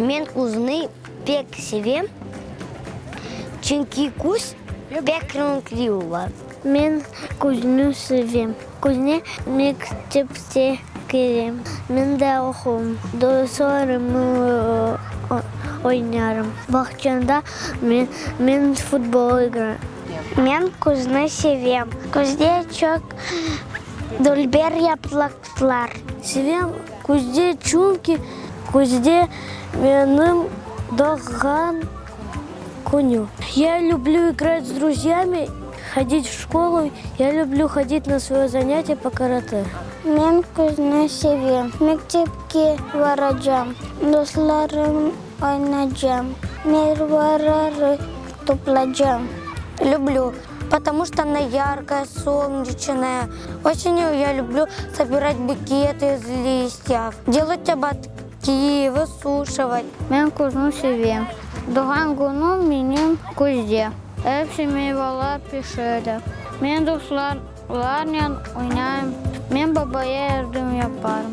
Men küzni pek sevem, çünki küz pek renkli ola. Men küzni sevem. Küzde mektepte kirem. Men de oqum, dostlarımnen oynarım. Bağçada men futbol igrayım. Men küzni sevem. Küzde çoq dülber yapraqlar. Sevem küzde, çünki küzde menim doğğan künüm. Ya lüblü igrat s druzyami, hodit v şkolu, ya lüblü hodit na svoye zanyatiye po karate. Men küzni sevem. Mektepke baracam, dostlarım oynaycam, meyvaları toplaycam. Люблю, потому что она яркая, солнечная. Осенью я люблю собирать букеты из листьев, делать ободки, высушивать. Men küzni sevem. Doğğan künüm menim küzde. Episi meyvalar pişedi. Men dostlarnen oynayım. Men babaya yardım yaparım.